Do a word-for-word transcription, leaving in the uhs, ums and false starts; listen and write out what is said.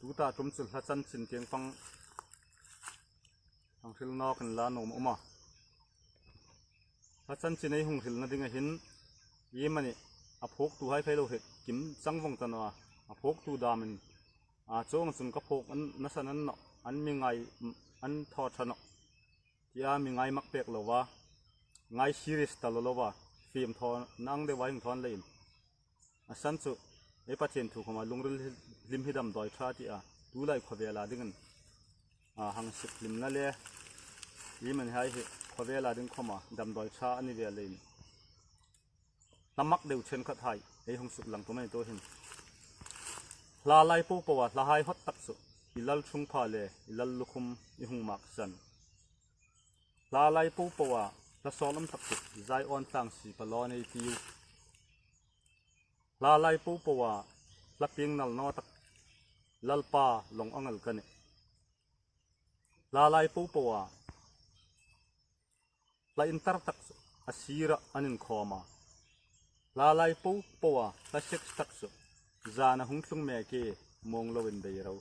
Tuta ṭum chu hla chanchin tieng pang hang hril nawk inla nuom a um a. Hla chanchin ei hung hrilna dinga hin iemani a phuoktuhai phei lo hi kim chang vong ta naw a, a phuoktu damin a chuong chun ka phuok an nasan an nawh, an mi ngai, an thaw ṭha nawh tia mi ngai mak pek lova, ngai serious ta lo lova, fiem thaw nang deuva hung thaw leiin a san chu ei Pathien thu khawma lungril hlim hi damdawi ṭha tia tulai khawvela dingin a hang sip hlimna le iemani hai hi khawvela ding khawma damdawi ṭha a ni ve leiin hla mak deu ṭhenkhat hai ei hung suklang tum a ni tuhin. Hla lai po poa hla hai hot tak chu i lalṭhungpha le i lallukhum i hung maksan. Hla lai po poa hla sawlam tak chu Zion tlang si palaw nei tiu. Hla lai po poa hla pieng nal naw tak Lalpa lawng angal ka nih. Hla lai po poa hla intar tak chu a sira an inkhawm a. Hla lai po poa hla sex tak chu zana hung tlung mek e, muong loin bei ro.